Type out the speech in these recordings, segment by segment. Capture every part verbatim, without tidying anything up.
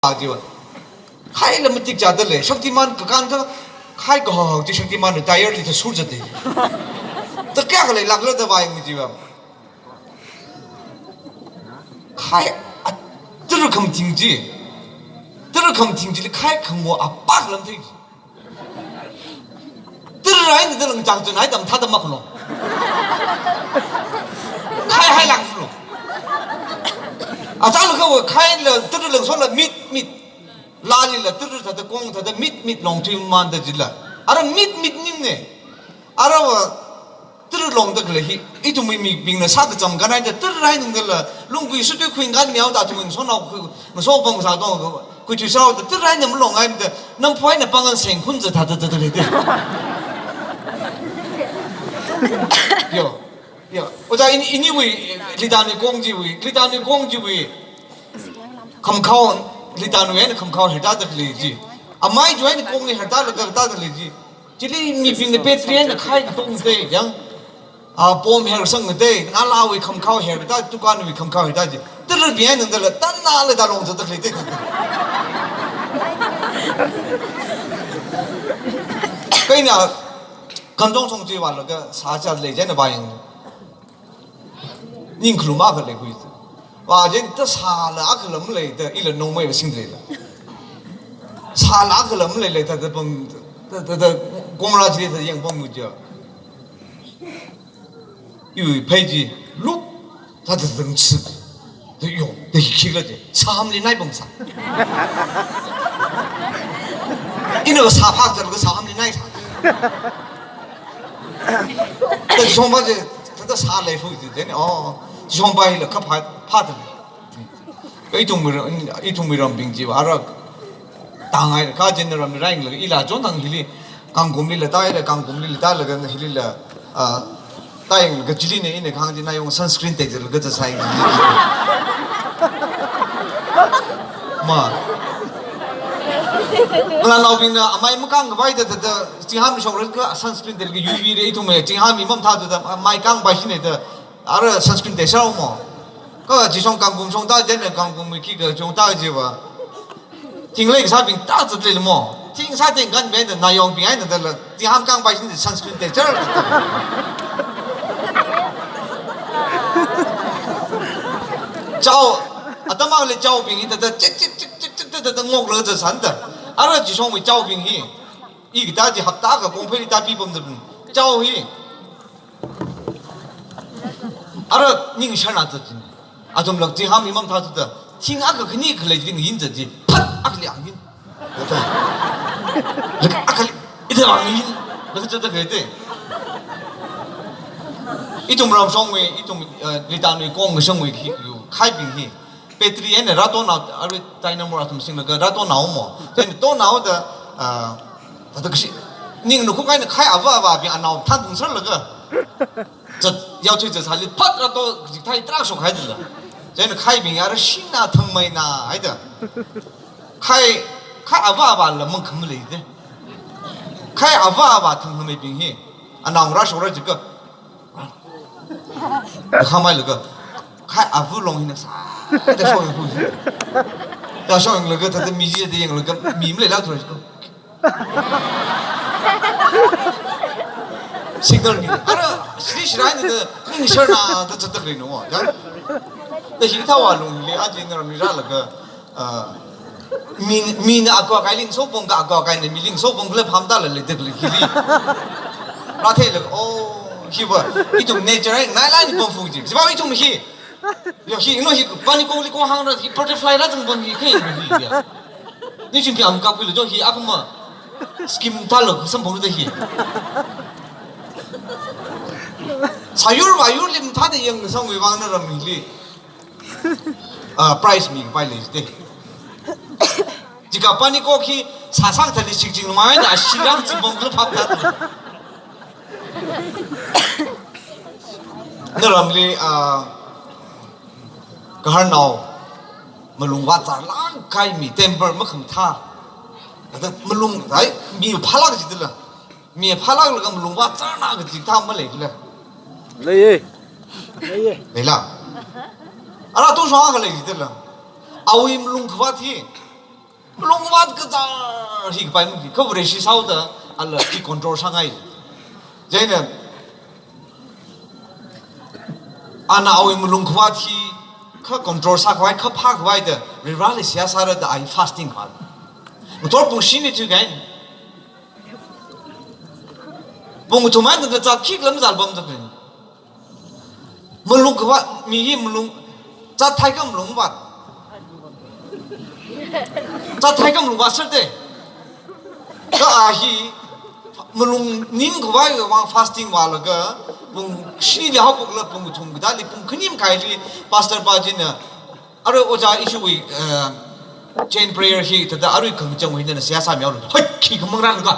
jiva. Khaila matik chāda lei, Shaktiman kakān ka, khai kahak chi Shaktiman na tire li thasur zat de. Ta kayākha leilākla da vāyang jiva. Khai a tara khamathing chi. Tara khamathing chili khai khango apāk lam thei. Tara eina tara lang chang chun hai tam thāda maklo. Khai hailāk lo. Achālakha va khaila tara lang sola mit mit. Laalila tara thāda kong thāda mit mit long thui manda jila. Ara mit mit ning ne. Ara va tara longda khalei hi, ithumwui mibingna sākacham kanai da, tara eina ngala, lunggui sutui khuingan miao da, ithumwui ngasonao khui, ngasopam sātong, khuithui sāo da, tara eina malong eina da, namphu eina pāngan sengkhun za thāda thāda lei de. Yo, yo. Ojā ini, iniwui, Litanwui kong chiwui, Litanwui kong chiwui, khamkhao, Litanwui eina khamkhao herda da khalei chi. Amai chiwui eina kong ni herda laga da da lei chi. Chili mibingna battery eina khai tong de, yang. A, pom her sang de, ngalāwui khamkhao herda, dukanwui khamkhao herda chi. Tara bing eina ngala, tanna le da long za da khalei de. Kaina, kantong song chi vālaga, sā chā lei chieina vāyang. Ning khalum akha leikhui. Vā chieina ta sāla akha lam lei da, ila nongmei va sing leila. Sāla akha lam leila, ta, ta pam, ta, ta, ta, kongra chili ta yangpam mu ja. Iwui phei chi, luk, ta ta dang chi. Ta yo, ta hi khikla de, sāhamli nai pam sā. Ina va sā phak ta, sāhamli nai sā. Ta shongpa chi, ta ta sā lei fu chi, then, oh, shongpa hila kha pha, pha ta. Ithumwui ram, ithumwui rambing chi, ara, tangai, kha chieina ram rai ngala, ila chon thang hili, Kangkumlila tāla, Kangkumlila tālaga hilila, ah, tāyanglaga chili ne, ina kahāng chi na yong sunscreen tekzalaga ta sai. Ma. Ngalānaobingna amai makāng khavai da, da, da, chinghamli shokra ka sunscreen tekla U V ray ithumwui, chinghamli mamthā da, da, mai kāngpai shine da, ara sunscreen teksā mo. Ka chi shong Kangkum shong tā, chieina Kangkumwui khikha shong tā jiva. Thing leikasābing tā zat lei mo. Thing sāthing kanmei da nayongbing eina dala. Chingham kāngpai shina sunscreen tekchar. Chao, atam akhali chaobing hi ta ta chik chik chik chik chik ta ta ta ngoklaga zat san ta. Ara chi shongwui chaobing hi. I kathā chi hapta akha kongpheili tāpipam da. Chao hi. Ara ning sharna zat chi. Athumla chingham hi mamthā thuda, thing akha khani khalei chi ngayin zat chi, phat akhali ngayin. Laga akhali, ithā ngayin, laga zat da khalei te. Ithum ram shongwui, ithum, eh, Litanwui kong shongwui khi, yu, khaibing hi. Battery eina rātonnao, arui dynamo athum singlaga rātonnao mo. Then tonnao da, ah, thāda kashi, ningna khukaina khai ava avābing anao thang thungsarlaga. Zat, yaothui zat sāli phat rāto, kajik thai trak shok haida la. Chieina khaibing ara shina thangmeina haida. Khai, khai ava avāla mangkham lei de. Khai ava avā thangmeibing hi. Anao rāshokra jika. Khamailaga. Khai avu long hina sāda shokyang hu. Ta shokyanglaga, thāda mi chi da yanglaga, mi maleilāk thura jika. Signal mi. Ara, shri shrai ni da, ning sharna da zat da khalei no, ya. Da hikathā va lungli, aja ina ramli rālaga, ah, mi, mina akwa kai lingso pong ka akwa kai ni mi lingso pong khala phamda la le dek le hili. Rātheilaga, oh, hiva, ithum nature ai, nai lai ni pong fung ji. Siva ithum hi, yo hi, no hi, pani kong li kong hāngra, hi butterfly rāzang pong hi, khe hi ya. Ni chim pi am ka pui lo jo hi, akuma, scheme thālo, sampong da hi. Sāyur vāyur lim thāda yang sangwui vang na ram hili. Ah, prize mikapai lei te. Jika pani kong hi sāsang thāli shikjing mai na ashirang chi bong khala phap ta. Na ramli, ah, kaharnao malung vāzarlāk kahai mi temper makhamathā. Ada malung, ai, mi phalak jidala. Mi phalak laga malung vāzarna kaji thā maleila. Leiye. Leiye. Leila. Ara tu shong akha lei jidala. Awui malung khavāt hi. Malungvāt kazā hi kapai mung hi, kha Vareshi sāhaoda, ala khi control sāngai. Chieina, ana awui malungkhavāt hi, kha control sākhavai, kha phākhavai da, Varivarāli seihā sāra da ai fasting khavai. Ngathor pung shini thuikahaina. Pung kathum eina tangda zat khikhala mazālapamda khalei. Malungkhavāt, mi hi malung, zat thai kha malungvāt. Zat thai kha malungvāt serde. Kha a hi, malung nimkhavai vang fasting vālaga, pung shinili haophokla pung kathum kathāli, pung khani makaili, pastor pa china, arui ojā ishiwui, eh, chain prayer hi, thāda arui khangachang hi nana seihā sāmihaolu. Hoi, khi khamangrān ka.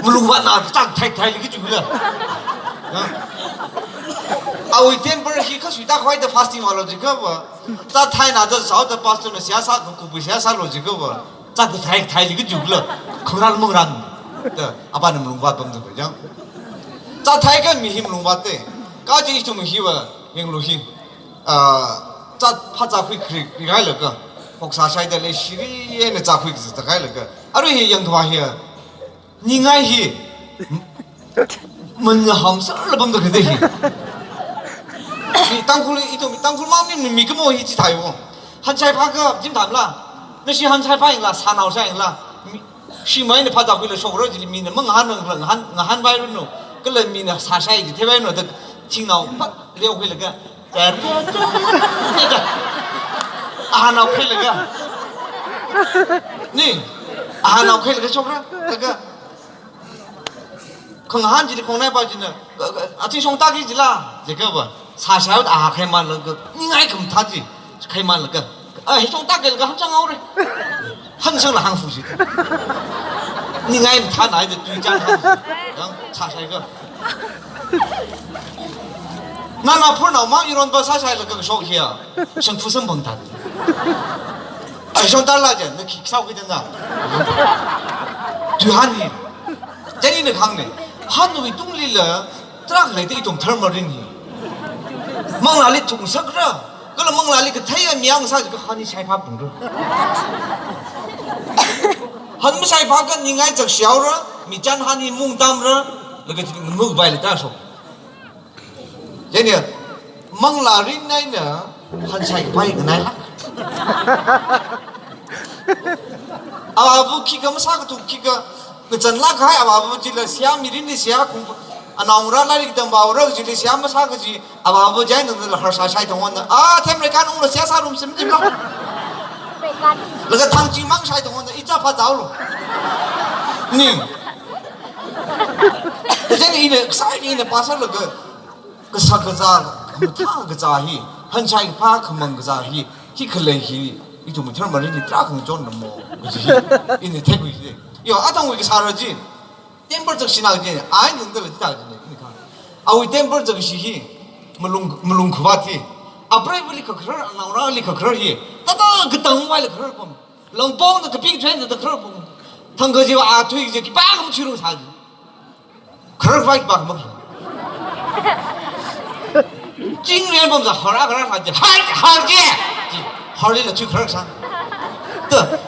Malungvātna zat thai thaili kajula. Ha? Awui temper hi kha suitākhavai da fasting vālu jiakhava. Zat thaina da sāhaoda pastor na seihā sā, kha kupui seihā sālu jiakhava. Zat thai thaili kajula. Khangarān mangrān. Da, apāna malungvātpamda kha jang. Zat thai kha mi hi malungvāte. Kaji ithum hiva, yanglu hi. Ah, zat phazākhui khri, khri hailaga. Hoksā shaida leishiri eina zākhui kazā hailaga. Arui hi yangkhavā hi. Ningai hi. Manham sārlapamda khalei hi. Mi Tangkhul, ithum Tangkhul mang mi, mi kamo hi chithāi wo. Hanshai phā kha, jim thamla. Nashi hanshai phā yangla, sānao shai yangla. Mi, shimāina phazākhuila shokra jili mina mangahān, ngahān, ngahānpairanu. Kala mina sāshai ji theipairanu da thingnao pat leokhuilaga. Ahānao khailaga. Ni, ahānao khailaga shokra, laga. Khangahān jili khongnai pa china, ating shongtaki jila, jiakhava, sāshaihaoda ahā khaimanlaga, ningai khamathā ji, khaimanlaga. A, hi shongtaki laga hāngchang haore. Hāngchangla hāngfu ji. Ningai mathānai da tui chang hāng. Yang, sāshai kha. Nana phurnao mang ironva sāshailaga kashok hiya. Shangfu samphang thāda. Ai, shongtala jen, na khi sākhui tangda. Tuihān hi. Chieina hāngne. Hānwui tunglila, tarākha leida ithum thar marin hi. Manglāli thungsakra, kala manglāli katheiya mi ang sā jiakha hān hi shaiphā pungra. Hān mashaiphā kha ningai zakshihaora, mi chān hān hi mungtamra, laga chili ngamuk baila tāshok. Chieina, manglā rin eina, hanshai kapai nganailāk. Avāva khikha masākathuk khikha, ngazanlāk kahai avāva chila seihā mirinli seihā khung, anaongarā lairik tamvāra chili seihā masākaji, avāva chieina nala harsāshai thangona. A, themreikan ungla seihā sārum sim jimla. Laga thangching mang shai thangona, ichā phazālu. Ni. Chieina ina, kasā ina pastor laga, kasā kazā, khamathā kazā hi, hanshai phā khamang kazā hi, hi khalei hi, ithum thar marinli tarākha ngachonramo, kaji hi, ina theikhui ji. Yo, athangwui kasāra ji, temper zakshina ji, ai ningdala ji ta ji ne, ina kha. Awui temper zakshi hi, malung, malungkhavāt hi, apreivali khakharar, anaongarāli khakharar hi, tata katangvaila khararpam. Langpongda kapik train da khararpam. Thangkha jiva athui ji, khipākha machuirung sā ji. Khararkhavai khipākha makha. Chingren pamsa hara kharar sā ji. Har, har ji. Ji, harlila chui kharar sā. Ta,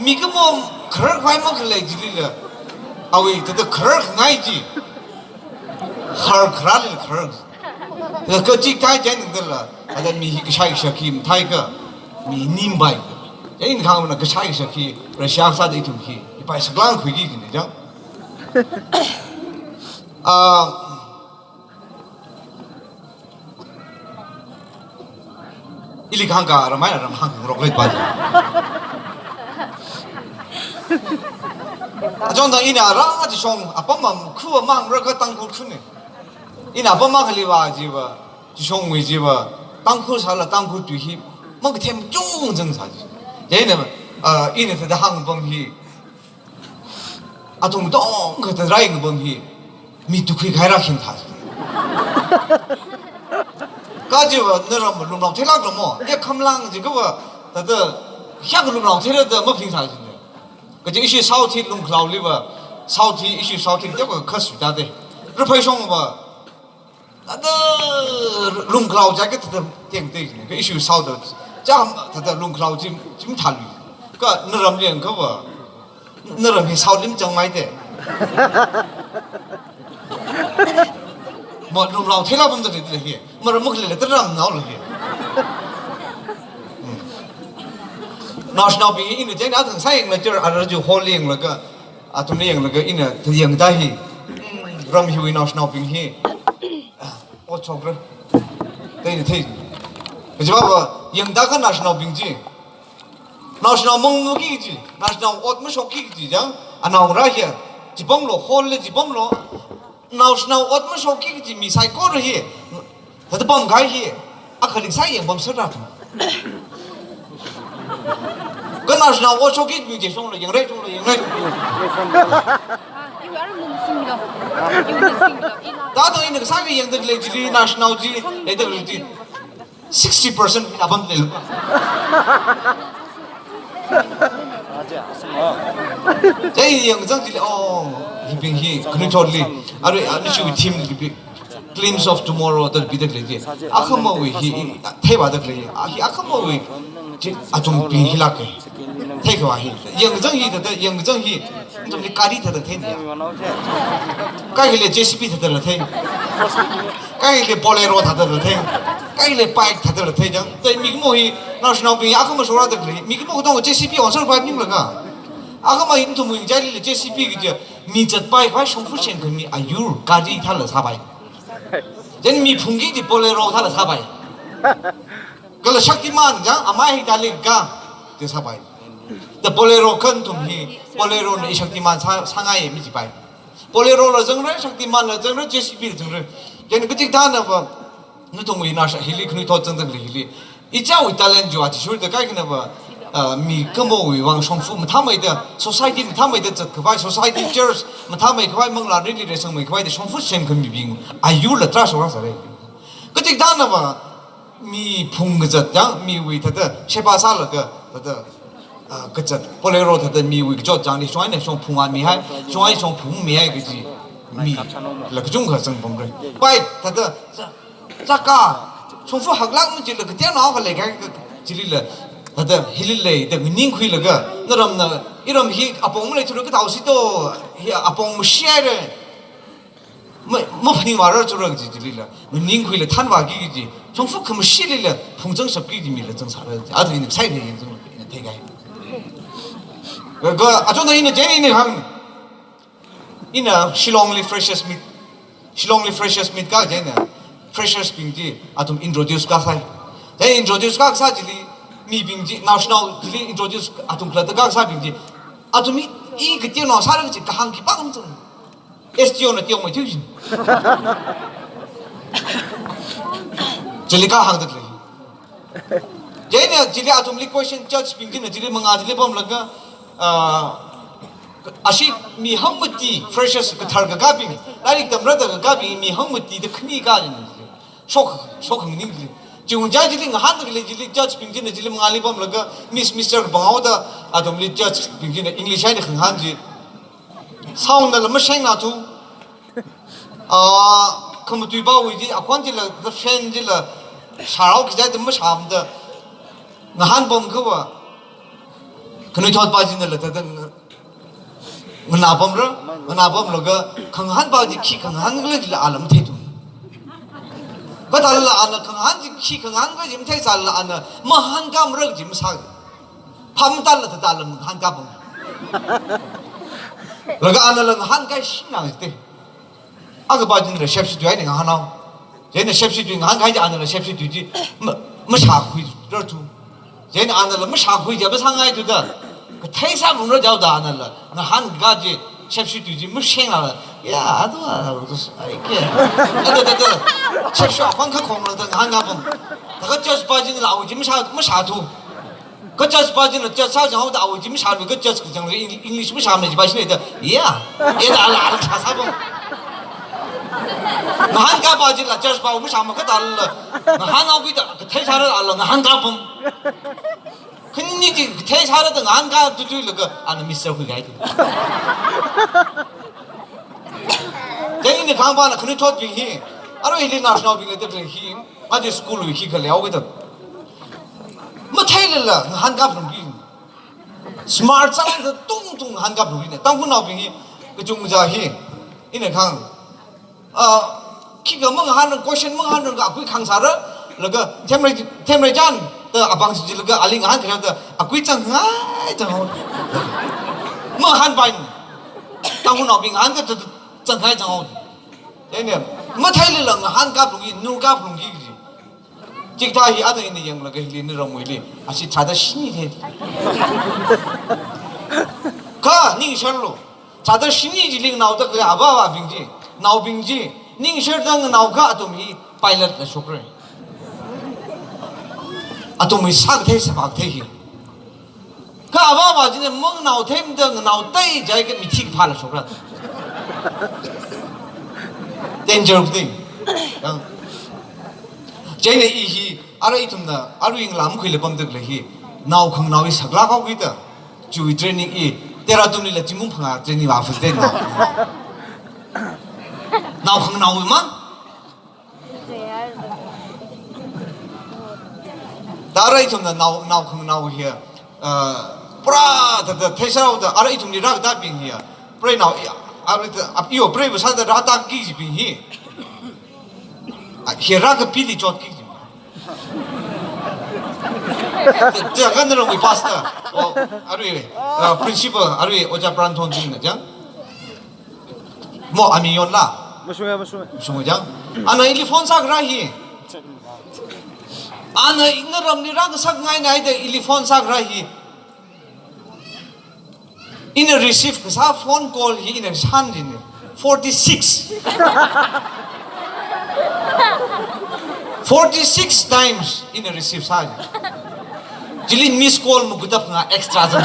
mi kamo khararkhavai makhalei jilila. Awui, tata khararkhangai ji. Har khararlila kharar. Kachik thai chieina dala, ada mi hi kashai kashak hi mathāi kha, mi nimbai. Chieina khangna kashai kashak hi, Russia sāda ithum hi, ipai saklāngkhuiki kajina jang. Ah, ili khangkha Ramayana ram hāngngarok leipa. Achon tang ina rā chishong, apam am khu amang rā kha Tangkhul khuni. Ina apam akhali vā jiva, chishongwui jiva, Tangkhul sāla Tangkhul tui hi, makathem chungchang sā ji. Chieina, ah, ina thāda hāngpam hi, athum tongkha thāda rai ngapam hi, mi tukhui khaira khim thā ji. Kha jiva, naram lumlao theilākramo, ya khamlang jiakhava, thāda, ya lumlao theira da maphingsā ji. Kaji ishi South hi lumkhalaoliva, South hi ishi South hi teokha khasuita de. Ruphaishongva, ada lumkhalao jiakha thāda tengte jine. Kha ishi South da Cham, thāda lungkhlau chim, chim thalui. Kha naram leng kha va. Naram hi South li chang mai te. Ma lungkhlau thela bam da le hi. Maram muk le le taram nao le hi. Hmm. Naoshinaobing hi ina jeng athang sai yeng la jer ara ju hall yeng la kha. Athum yeng la kha ina yeng da hi. Hmm. Ram hiwui naoshinaobing hi. Oh, chokra. Thei, thei. Kajiva va, yangda kha naoshinaobing chi. Naoshinao mangmuki chi. Naoshinao ot mashokki chi jang. Anao ra hiya. Chipamlo, hall le chipamlo. Naoshinao ot mashokki chi mi saikora hi. Thāda pamkahai hi. Akhalik sai yangpam sāra. Kha naoshinao ot shokki mi chi shonglo, yangra, shonglo, yangra. Thāda ina kasā mi yangda le chili naoshinao chi, leida le chi. Sixty percent apam le. Chai yangzang chili, oh, hibing hi, khanuithotli. Arui, ani shu team li bi. Glimpse of Tomorrow da bida le chi. Akhamawui hi, theiva da le. Ah, hi akhamawui chi, athumbing hi lak e. Thei kha hi. Yangzang hi da, yangzang hi. Athumli gari thāda thei ni. Kha hili J C B thāda la thei. Kha hili Bolero thāda la thei. Kha hili bike thāda la thei jang. Thei mikmo hi, naoshinaobing akhama shora da le. Mikmo dong J C B onsar bike ning la kha. Akhama hin thumwui jali le J C B ki je. Mi zat bike vai shongfa shen khami ayur gari thāla sāpai. Then mi phungki di Bolero thāla sāpai. Kala Shaktiman jang amai hi dali ga. Te sāpai. The Bolero kha athum hi, Bolero na i Shaktiman sā, sāngai mi jipai. Bolero la zangra, Shaktiman la zangra, J C B la zangra. Then katik thāna va, nathumwui nasha hili khanuithot zangda le hili. Ichāwui talent ju athishurda kaikhana va, ah, mikumowui vang shongfa mathāmeida, society mathāmeida zat khavai, society church mathāmei khavai, manglā rili resangmei khavai da shongfa semkhamibing ayurla tarā shokra sāra. Katik thāna va, mi phung kazat jang, miwui thāda, sheba sālaga, thāda, ah, kazat, Bolero thāda miwui kachot jang ni, shong eina shong phungmihai, shong eina shong phungmihai kaji, mi, la kachungkha zangpamra. Pai, thāda, za-, zaka, shongfa haklak mi chila kateo nao khalei kha, chili la, thāda, hili leida nganingkhuilaga, naramna, iram hi apong malei thura kathao si to, hi apong mashare. Ma, maphaningvāra chura kaji chili la, nganingkhuila thanvāki kaji, shongfa khamashili la, phungzangshapki kaji mila zangsāra kaji, athum ina sai le yangzang, ina theikai. Kha, kha, achon da ina jeni ina hāng, ina Shillong li freshers meet, Shillong li freshers meet ka jena, freshers bing chi, athum introduce kasai. Then introduce kasā chili, mibing chi, naoshinao chili introduce athum khalatta kasābing chi, athum i, i kateo nao sāra kaji kahāng khipākha mazang. S T O na teomei thiu jin. Chili kahāng da le. Chieina chili athumli question judge bing china chili mangā chili pamlaga, ah, ashi mi hangmati freshers kathar kakābing, lairik tamrada kakābing mi hangmati da khani ka jin. Shok, shok hangning chili. Chiwui jai chili ngahānda le chili judge bing china chili mangāli pamlaga Miss Mister kapanghaoda athumli judge bing china English eina khangahān chi. Sound na la masheng na tu. Ah, khamatui pawui chi, akhon chila, the fan chila, sharao kizai da mashamda. Ngahānpam kha va. Khanuithot pa china la thāda nga-, nganāpamra, nganāpamlaga, khangahān pa chi khi khangahān khala chila ala mathei tu. Kathālala ana khangahān chi khi khangahān khala chi matheisālala ana, mahānkāmara chi masā. Pham tala thāda la ngahānkāpam. Laga ana la ngahānkai shina te. Akha pa china la shepshi tui eina ngahānhao. Chieina shepshi tui ngahānkai chi ana la shepshi tui chi ma, mashākhuira tu. Chieina ana la mashākhui chi masāngai tu da. Kathei sāmamra jaoda ana la ngahānka chi shepshi tui chi masheng la. Ya, atu, atu, ai ke. Atu, atu, atu. Shepshi akhon kakhong la da ngahānkāpam. Thākha judge pa china la awui chi mashā, mashā tu. Kha judge pa china judge sā jang da awui chi mashālu, kha judge kachang Eng-, English mashāmei chi pa china da, yeah. Eda ala ala shāsāpam. Ngahānka pa chila judge pa mashāma kathālala. Ngahānhaokida, kathei sāra ala ngahānkāpam. Khani chi kathei sāra da ngahānka tu tuilaga, ana Mister khuikahai tu. Chieina khangpa na khanuithotbing hi, arui hili naoshinaobing la da le hi, aja school wui hi khaleo kida. Ma la ngahānkap lungki. Smart sālala tungtung ngahānkap lungki ne. Tangkhulnaobing hi kachungkha hi. Ina kahāng. Ah, khikha mangahān, question mangahān, akui khāngsāra, laga themrei, themrei chān, da apāng si jilaga ali ngahānkahai da, akui zangngai zanghao. Mangahānpai. Tangkhulnaobing ngahānka da, da zangngai zanghao. Chieina, matheilala ngahānkap lungki, nurkap lungki kaji. Chikathā hi ata ina yanglaga hili naramwuili, ashi tharāda shini thei. Kha, ningsharlu. Tharāda shini chili nganaoda khalei avāvabing chi, naobing chi, ningsharda nganaokha athum hi pilot la shokra. Athum hi sākathei sāpākathei hi. Kha avāva china manganao theimada nganaothei jiakha mithi kaphā la shokra. Danger thing. Yang. Chieina i hi, arui ithumna, arui ngalā makhuila pamda khalei hi, nao khanganao hi saklāk haokida, chiwui training i, Dehradunlila zingkum phangā training vāfun te nao. Nao khanganao mang. Da arui ithumna nao, nao khanganao hi, ah, pura da, da, theisāhaoda, arui ithumli rākatā bing hi, ah, preinao, i, arui da, ap, iyo, preiva sāda rātā kajibing hi. Ah, hi rākapili chotki. Te, te, kan naramwui pastor. O, arui, ah, principal, arui, Ojā Pranthon china chang. Mo, aming yonla. Mashunga, mashunga. Mashunga chang. Ana ili phone sākharā hi. Ana ina ramli rāngasak ngainaida ili phone sākharā hi. Ina receive kasā phone call hi ina sānjine. Forty-six. Forty-six times ina receive sāi. Chili missed call makuda phangā extra zang.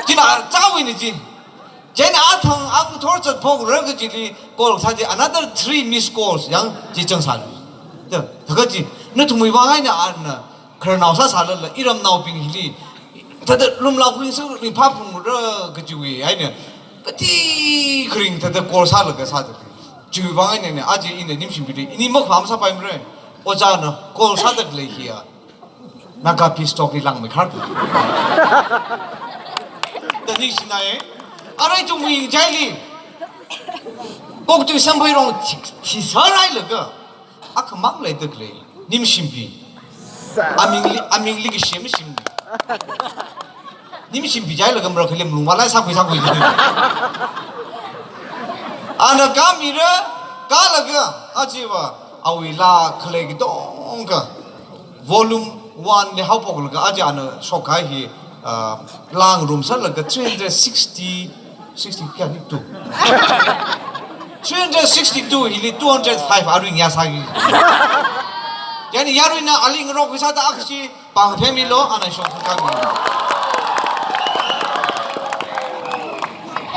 China chawui ni chi. Chieina athang angthor zatphokra kajili call sā chi another three missed calls yang chi chang sāi. Da, thākha chi, nathumwui vang eina ana khararnao sāsālala, iramnaobing hili, thāda lumlāk ringsa ringphā phungra kajiwui eina, kati kharing thāda call sālaga sāda. Chiwui vang eina ne, aja ina Nimshimbili, ini makhamsāpaimara. Ojāna call sāda khalei hiya. Naga peace talk li langmeikhar. Da ningshinai. Arui ithumwui ngachaili. Koktui Samphei rong thi, thisārailaga. Akhamang leida khalei, Nimshimbi. Amingli, amingli kashim shim. Nimshimbi jilaga mara khalei malung malai sākhui sākhui. Ana kāmira, kālaga, achiva, awui laa khalei katongkha. Volume one li haophoklaga aja ana shokkahai hi, ah, laa ngarumsālaga three hundred sixty, sixty kayāli, two. Three hundred sixty-two hili two hundred five arui ngayā sāki. Chieina yaruina ali ngarok khuisāda akhashi pāng phemilo, ana shok kami.